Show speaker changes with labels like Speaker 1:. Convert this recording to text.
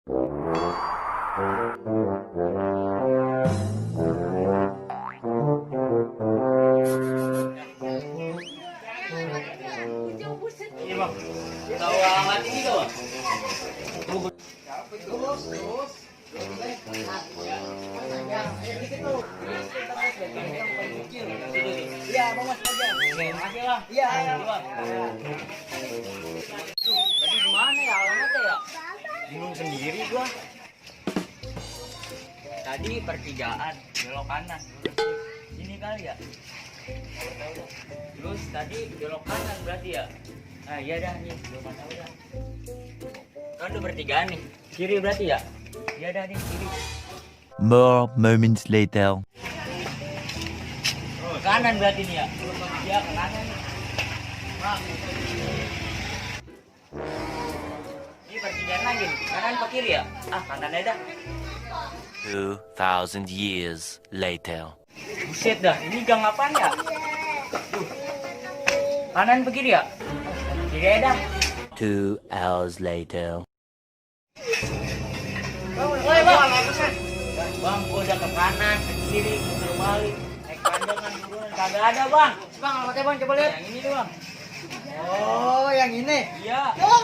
Speaker 1: Ini bang, tahu alat ini kau bang? Iya, bang mas aja. Makasih bang. Iya, bang. Tadi gimana ya alamatnya ya? Bingung sendiri gua. Tadi pertigaan belok kanan. Ini kali ya. Terus tadi belok kanan berarti ya. Nah iya dah nih belok kanan udah. Kan udah pertigaan nih. Kiri berarti ya. Iya dah nih kiri.
Speaker 2: More moments later.
Speaker 1: Kanan berarti nih ya. Iya ke kanan nih. Bang. Ini pertigaan lagi nih. Kanan ke kiri ya? Ah kanan aja dah.
Speaker 2: 2,000 years later.
Speaker 1: Buset dah, ini gang apaan ya? Tuh. Kanan ke kiri ya? Kiri aja dah.
Speaker 2: 2 hours later.
Speaker 1: Woi bang, bang, gua udah ke kanan, ke kiri, ke balik, naik panjangan, buruan, kagak ada bang. Bang, alamatnya bang, coba lihat. Yang ini doang.
Speaker 3: Oh, yang ini.
Speaker 1: Iya.
Speaker 3: Oh,